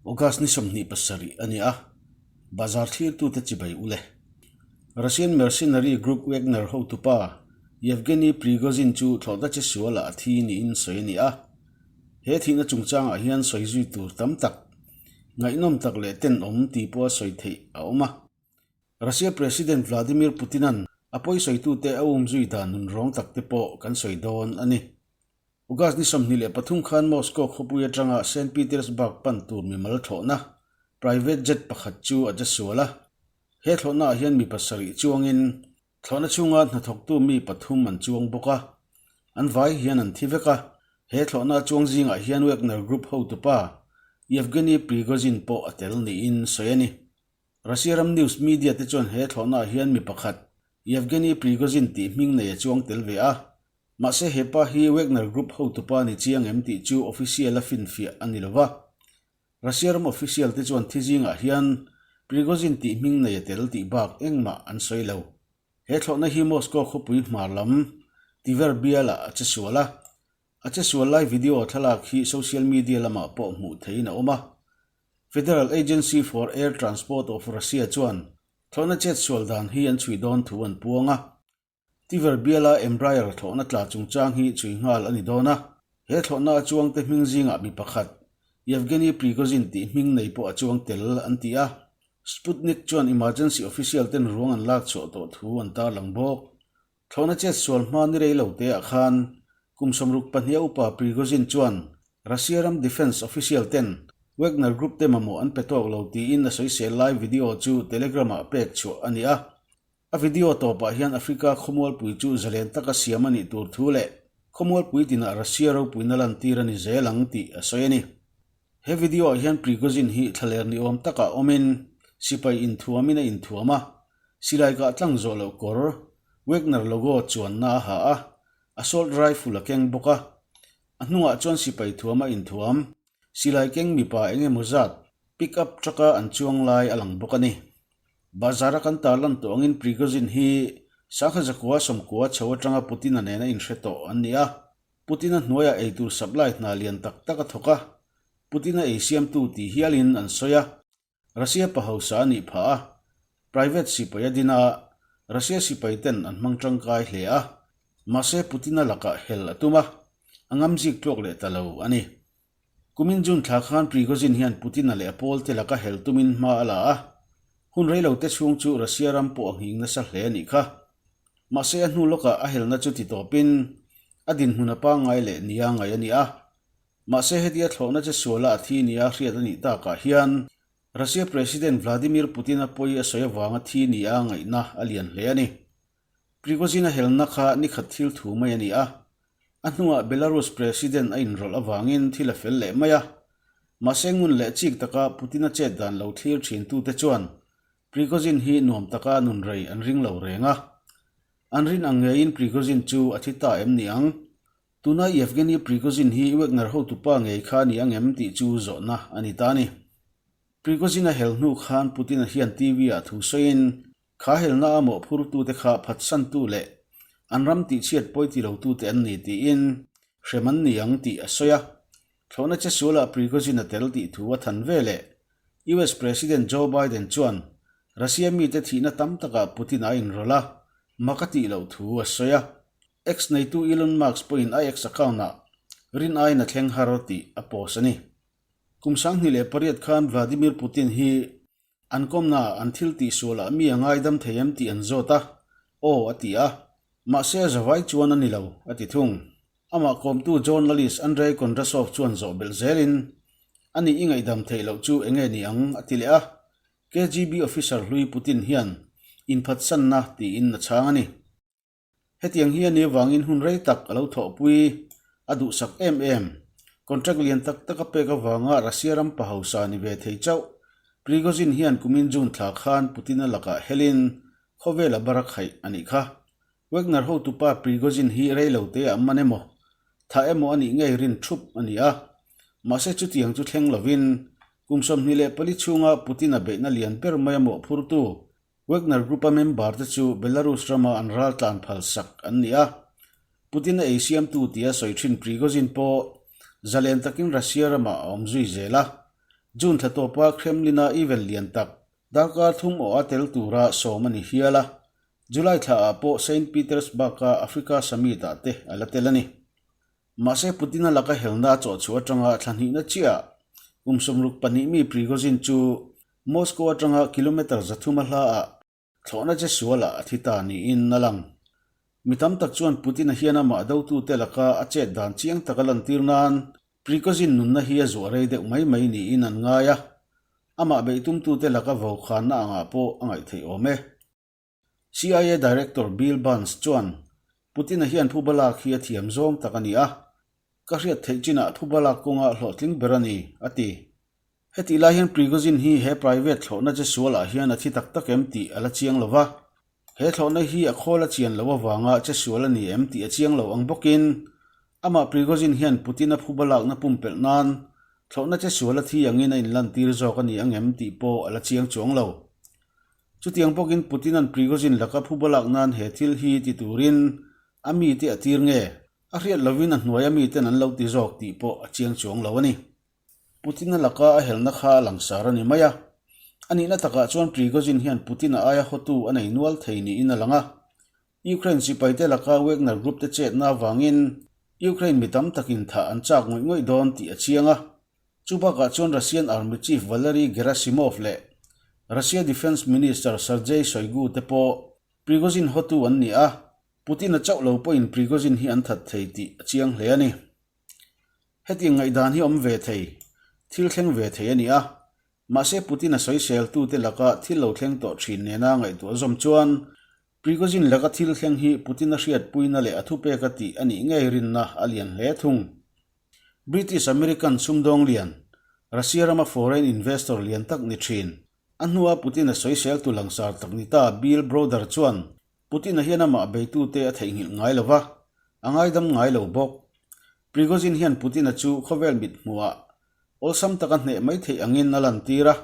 August ni 27 a ni a, bazar thlirtute chibai u le. Russian mercenary group Wagner hotupa Yevgeny Prigozhin chu thlawhna che sualah a thi niin sawi a ni a. He thihna chungchangah hian sawi zui tur tam tak, ngaihnawm tak leh tenawm tih pawha sawi theih a awm a. Russia President Vladimir Putin-a'n a pawisawitute a umzui dan nunrawng takte pawh kan sawi dawn a ni. August ni 23 khan Moscow khawpui atanga Saint Petersburg pan tur mimal thlawhna, private jet pakhat chu a chesual a. He thlawhnaah hian mi pasarih chuangin thlawhna chhunga hnathawktu mi pathum an chuang bawk a, an vai hian an thi vek a. He thlawhna chuang zingah hian Wagner Group hotupa Yevgeny Prigozhin pawh a tel niin sawi a ni. Russia ram news media te chuan he thlawhnaah hian mi pakhat, Yevgeny Prigozhin tih hming nei a chuang tel ve a. Mahse he pa hi Wagner Group hotupa ni chiang em tih chu official a finfiah a ni lo va. Russia ram official te chuan thi zingah hian Prigozhin tih hming nei a tel tih bak engmah an sawi lo. He thlawhna hi Moscow khawpui hmar lam Tver bialah a che sual a. A che sual lai video thlalak hi social media lamah pawh hmuh theihin a awm a. Federal Agency for Air Transport of Russia chuan thlawhna chet sual dan hi an chhui dawn thu an puang a. Tver biala Embraer thlawhna tla chungchang hi chhui nghal a ni dawn a. He thlawhna a chuangte hming zingah mi pakhat, Yevgeny Prigozhin tih hming nei pawh a chuang tel an ti a. Sputnik chuan emergency official ten ruang an lak chhuah tawh thu an tarlang bawk. Thlawhna chet sual hma ni rei lo te ah khan kum 62 a upa Prigozhin chuan Russia ram defence official ten Wagner Group te mamawh an pe tawk lo tiin a sawisel lai video chu Telegram ah pek chhuah a ni a. A video tawpah hian Africa khawmualpui chu zalen taka siam a nih tur thu leh khawmualpui tinah Russia ropuina lantir a ni zel ang tih a sawi a ni. He video ah hian Prigozhin hi thlaler ni awm takah awmin sipai inthuamin a inthuam a, Silai kah tlang zawh loh kawr, Wagner logo chuanna a ha a, assault rifle a keng bawk a. A hnungah chuan sipai thuam a inthuam, silai keng mipa eng emaw zat pick up truck a an chuang lai a lang bawk a ni. Bazar a kan tarlan tawh angin Prigozhin hi sangha zakua sawmkua chho atanga Putin-a nena inhre tawh an ni a. Putin-a hnuaiah eitur supply hna lian tak tak a thawk a, Putin-a eisiamtu tih hialin an sawi a. Russia pa hausa a nih phah a, private sipai a din a, Russia sipai ten an hmang tangkai hle a, mahse Putin-a lakah hel a tum a, a ngamzik tluak leh ta lo a ni. Kumin June thla khan Prigozhin hian Putin-a leh a pawl te laka hel tumin hma a la a, hun rei lo te chhung chu Russia ram pawh a nghing nasa hle a nih kha. Mahse a hnu lawkah a helna chu ti tawpin a dinhmun a pangngai leh nia ngaih a ni a, Mahse hetia thlawhna che suala a thi nia hriat a nih takah hian Russia President Vladimir Putin-a pawi a sawi avanga thi nia ngaihna a lian hle a ni. Prigozhin-a helna kha ni khat thil thu mai a ni a, a hnuah Belarus President a inrawlh avangin thil a fel leh mai a. Mahse ngun leh chik taka Putin-a chet dan lo thlir thintute chuan Prigozhin hi nuam taka nun rei an ring lo reng a. An rin ang ngeiin Prigozhin chu a thi ta em ni ang? Tuna Yevgeny Prigozhin hi Wagner hotupa ngei kha a ni ang em tih chu zawhna a ni ta a ni. Prigozhin a hel hnu khan Putin-a hian TV-ah thu sawiin, Kha helna a mawhphurtute kha phatsantu leh an ram tihchhiat pawi ti lotute an ni tiin hrem an ni ang tih a sawi a. Thlawhna che sualah Prigozhin a tel tih thu a than ve leh US President Joe Biden chuan Russia mite thihna tam takah Putin-a a inrawlh a, mak a tih loh thu a sawi a. X neitu Elon Musk pawhin a X account-ah rin aiin a thleng har tih a post a ni. Kum 2008 khan Vladimir Putin hi an kawmnaah an thil tihsualah mi a ngaidam thei em tih an zawt a, Aw a ti a, mahse a zavai chuan a ni lo, a ti thung. Amah kawmtu journalist Andrei Kondrashov chuan zawh belh zelin, A nih i ngaihdam theih loh chu enge ni ang? a ti leh a, KGB officer hlui Putin hian inphatsanna tiin a chhang a ni. Hetiang hi a ni avangin hun rei tak a lo thawhpui a duhsak em em. Contract lian tak tak a pek avanga Russia ram pa hausa ni ve thei chauh. Prigozhin hian kumin June thla khan Putin-a lakah helin khawvel a bar a khaih a nih kha. Wagner hotupa Prigozhin hi rei lo te ah man emaw, tha emaw a nih ngei rin thup a ni a. Mahse chutiang chu thleng lovin kum 24 chhunga Putin-a beihna lian ber mai a mawhphurtu Wagner Group-a member te chu Belarus rama an ral tlan phal sak an ni a. Putin-a ei siamtu tia sawi thin Prigozhin pawh zalen takin Russia ramah a awm zui zel a. June thla tawpa Kremlin-a event lian tak darkar thum awh a tel tura sawm a ni hial a, July thlaah pawh Saint Petersburg-a Africa Summit-ah te a la tel a ni. Mahse Putin-a laka helna a chawhchhuah atanga thla hnihna chiah kum 62 mi Prigozhin chu Moscow atanga kilometre 300 a hlaah Thlawhna che sualah a thi ta niin a lang. Mi tam tak chuan Putin-a hian amah dotute laka a chet dan chiang taka lantir nan Prigozhin nunna hi a zuah rei deuh mai mai niin an ngai a, amah beihtumtute laka vokhanna angah pawh a ngaih theih awm e. CIA Director Bill Burns chuan Putin-a hian phuba lak hi a thiam zawng tak a ni a, ka hriat theih chinah phuba lak kawngah hlawhtling ber a ni, a ti. Hetih lai hian Prigozhin hi he private thlawhna che sualah hian a thi tak tak em tih a la chiang lo va, he thlawhna hi a khawl a chian loh avanga che sual a ni em tih a chiang lo ang bawkin amah Prigozhin hian Putin-a phuba lakna pumpelh nan thlawhna che sual a thi angin a inlantir zawk a ni ang em tih pawh a la chiang chuang lo. Chutiang bawkin Putin-a'n Prigozhin laka phuba lak nan he thil hi ti turin a mite a tir nge? A hriat lovin a hnuaia miten an lo ti zawk tih pawh a chiang chuang lo a ni. Putin-a laka a helna kha a langsar a ni mai a. A nihna takah chuan Prigozhin hian Putin-a aia hotu a nei nual thei niin a lang a. Ukraine sipaite laka Wagner Group te chetna avangin Ukraine mi tam takin thah an chak ngawih ngawih dawn tih a chiang a. Chu bakah chuan Russian Army Chief Valery Gerasimov leh Russia Defence Minister Sergei Shoigu te pawh Prigozhin hotu an ni a, Putin-a chauh lo pawhin Prigozhin hi an that thei tih a chiang hle a ni. Hetiang ngaihdan hi awm ve thei, thil thleng ve thei a ni a. Mahse Putin-a sawiseltute laka thil lo thleng tawh thin nena ngaihtuah zawm chuan Prigozhin laka thil thleng hi Putin-a hriatpuina leh a thupeka tih a nih ngei rinna a lian hle thung. British-American sumdawng lian, Russia rama foreign investor lian tak ni thin, a hnua Putin-a sawiseltu langsar tak ni ta Bill Browder chuan Putin-a hian amah beitute a theihnghilh ngai lo va, a ngaidam ngai lo bawk. Prigozhin hian Putin-a chu khawvel mit hmuhah awlsam taka hneh mai theih angin a lantir a,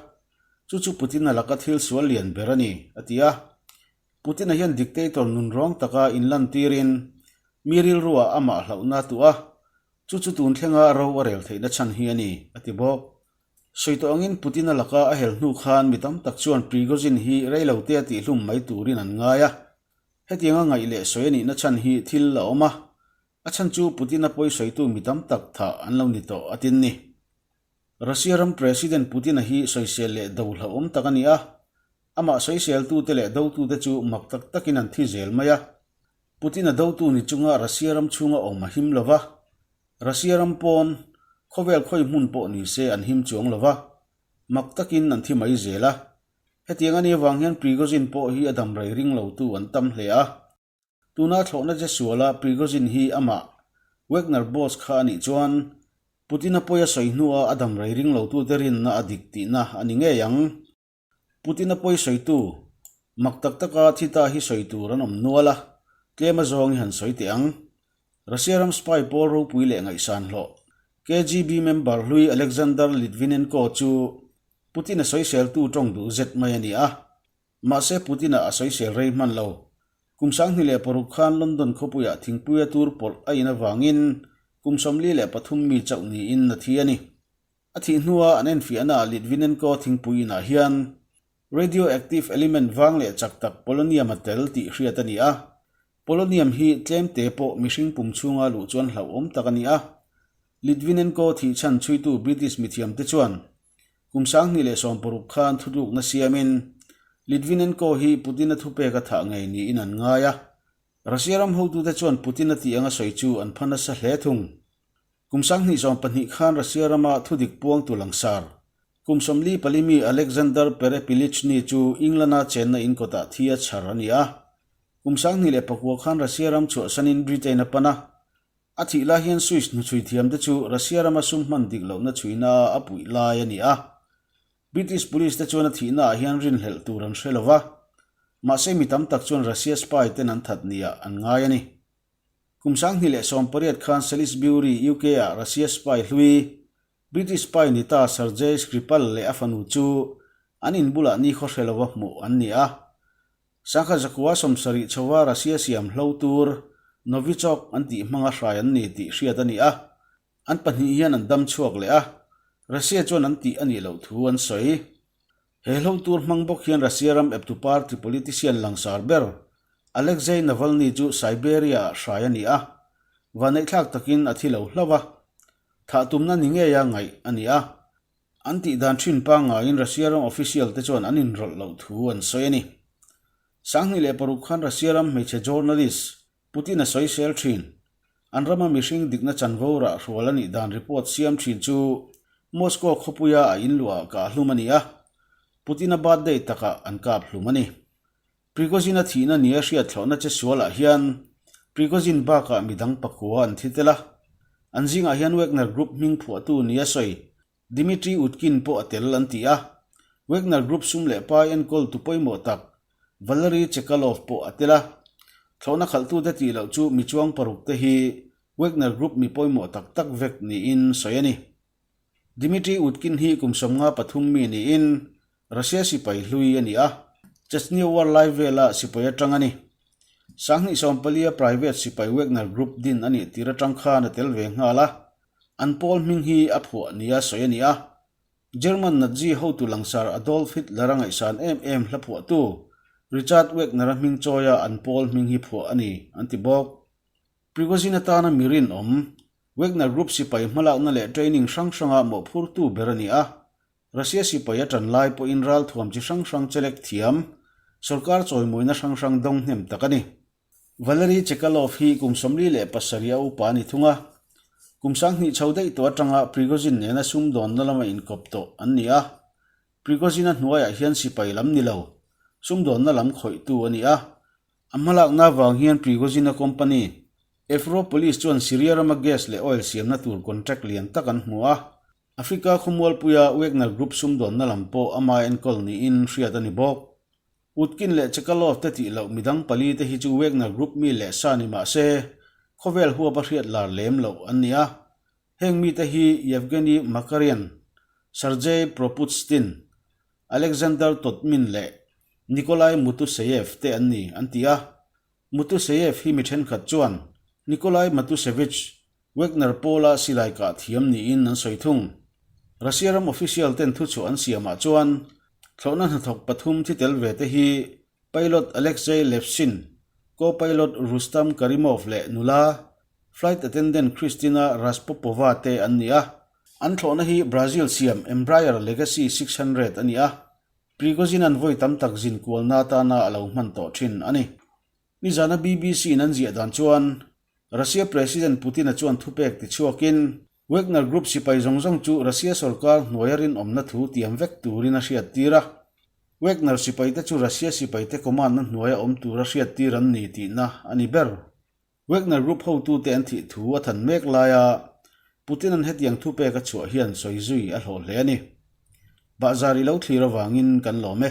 chu chu Putin-a laka thil sual lian ber a ni, a ti a. Putin-a hian dictator nunrawng taka inlantirin mi rilruah amah hlauhna a tuah a, chu chu tun thlenga ro a rel theihna chhan hi a ni, a ti bawk. Sawi tawh angin Putin-a laka a hel hnu khan mi tam tak chuan Prigozhin hi rei lo te a tihhlum mai turin an ngai a. Hetianga ngaih leh sawi a nihna chhan hi thil a awm a, a chhan chu Putin-a pawi sawitu mi tam tak thah an lo ni tawh a tin ni. Russia ram President Putin-a hi sawisel leh do hlauhawm tak a ni a, amah sawiseltute leh dotute chu mak tak takin an thi zel mai a. Putin-a dotu ni chunga Russia ram chhunga awm a him lo va, Russia ram pawn khawvel khawi hmun pawh ni se an him chuang lo va, mak takin an thi mai zel a. Hetiang a nih avang hian Prigozhin pawh hi a dam rei ring lotu an tam hle a. Tuna thlawhna che suala Prigozhin hi amah Wagner boss kha a nih chuan Putin-a pawi a sawi hnua a dam rei ring lotute rinna a dik tihna a ni ngei ang. Putin-a pawi sawitu, mak tak taka thi ta hi sawi tur an awm nual a, tlem a zawng i han sawi teh ang. Russia ram spy pawl ropui leh ngaihsan hlawh, KGB member hlui Alexander Litvinenko chu Putin-a sawiseltu tawng duh zet mai a ni a. Mahse Putin-a a sawisel rei hman lo. Kum 2006 khan London khawpuiah thingpuia tur pawlh a in avangin kum 43 mi chauh niin a thi a ni. A thih hnua an enfiahnaah Litvinenko thingpui inah hian radioactive element vang leh chak tak polonium a tel tih hriat a ni a. Polonium hi tlemte pawh mihring pum chhunga luh chuan hlauhawm tak a ni a. Litvinenko thih chhan chhuitu British mithiamte chuan kum 2016 khan thutlukna siamin Litvinenko hi Putin-a thupek a thah ngei niin an ngai a. Russia ram hotute chuan Putin-a tih anga sawi chu an pha nasa hle thung. Kum 2012 khan Russia rama thudik puangtu langsar, kum 44 mi Alexander Perepilichny chu England-a chenna in kawtah thi a chhar a ni a. Kum 2009 khan Russia ram chhuahsanin Britain a pan a. A thih lai hian Swiss hnuchhui thiamte chu Russia rama sum hman dik lohna chhuina a puih lai a ni a. British police te chuan a thihnaah hian rinhlelh tur an hre lo va, mahse mi tam tak chuan Russia spy ten an that niah an ngai a ni. Kum 2018 khan Salisbury, UK-ah Russia spy hlui, British spy ni ta Sergei Skripal leh a fanu chu an in bulah nikhaw hre lova hmuh an ni a. 1970 chhova Russia siam hlo tur Novichok an tih hmanga hrai an ni tih hriat a ni a. An pahnih hian an dam chhuak leh a. Russia chuan an tih a nih loh thu an sawi. He hlo tur hmang bawk hian Russia ram eptu party politician langsar ber Alexei Navalny chu Siberia-ah hrai a ni a, vaneihthlak takin a thi lo hlauh a, thah tumna ni ngeia ngaih a ni a. An tih dan thin pangngaiin Russia ram official te chuan an inrawlh loh thu an sawi a ni. 2006 khan Russia ram hmeichhe journalist Putin a sawisel thin. An rama mihring dikna chanvo rah hrual a nih dan report siam thin chu Moscow khawpuia a inluah kah hlum a ni a, Putin-a birthday takah an kap hlum a ni. Prigozhin-a thihna nia hriat thlawhna che sualah hian Prigozhin bakah midang pakua an thi tel a, an zingah hian Wagner Group hming phuahtu nia sawi Dmitry Utkin pawh a tel an ti a, Wagner Group sum leh pai enkawl tu pawimawh tak Valery Chekalov pawh a tel a. Thlawhna khalhtute tih loh chu mi chuang paruk te hi Wagner Group mi pawimawh tak tak vek niin sawi a ni. Dmitry Utkin hi kum 53 mi niin Russia sipai hlui a ni a, Chechnya War lai vela sipai atang a ni. 2014 a private sipai Wagner Group din a nih tir atang khan a tel ve nghal a, An pawl hming hi a phuah nia sawi a ni a. German Nazi hotu langsar Adolf Hitler-a ngaihsan em em hla phuahtu Richard Wagner-a hming chawia an pawl hming hi phuah a ni, an ti bawk. Prigozhin atana mi rinawm, Wagner Group sipai hmalakna leh training hrang hranga mawhphurtu ber a ni a. Russia sipai a tan lai pawhin ralthuam chi hrang hrang chelek thiam, sorkar chawimawina hrang hrang dawng hnem tak a ni. Valery Chekalov hi kum 47 a upa a ni thung a, kum 2000 chho daih tawh atanga Prigozhin nena sumdawnna lama inkawp tawh an ni a. Prigozhin-a hnuaiah hian sipai lam ni lo, sumdawnna lam khawihtu a ni a. A hmalakna avang hian Prigozhin-a company, Evropolis chuan Syria rama gas leh oil siamna tur contract lian tak an hmu a. Africa khawmualpuia Wagner Group sumdawnna lam pawh ama enkawl niin hriat a ni bawk. Utkin leh Chekalov te tih loh midang pali te hi chu Wagner Group mi leh sa ni mah se, khawvel huap a hriat lar lem loh an ni a. Heng mite hi Yevgeny Makaryan, Sergei Proputstin, Alexander Totmin leh Nikolai Mutuseyev te an ni, an ti a. Mutuseyev hi mi thenkhat chuan Nikolai Matusevich, Wagner pawla silai kah thiam niin an sawi thung. Russia ram official ten thuchhuah an siamah chuan thlawhna hnathawk pathum thi tel ve te hi pilot Alexei Levshin, co-pilot Rustam Karimov leh nula flight attendant Kristina Raspopova te an ni a. An thlawhna hi Brazil siam Embraer Legacy 600 a ni a, Prigozhin-a'n vawi tam tak zin kualna atana a lo hman tawh thin a ni. Nizana BBC-in an ziah dan chuan Russia President Putin-a chuan thupek tichhuakin Wagner Group sipai zawng zawng chu Russia sorkar hnuaia rinawmna thu tiam vek turin a hriattir a. Wagner sipaite chu Russia sipaite command-na hnuaia awm tura hriattir an ni tihna a ni ber. Wagner Group hotute an thih thu a than mek laia Putin-a'n hetiang thupek a chhuah hian sawi zui a hlawh hle a ni. Bahzar i lo thlir avangin kan lawm e.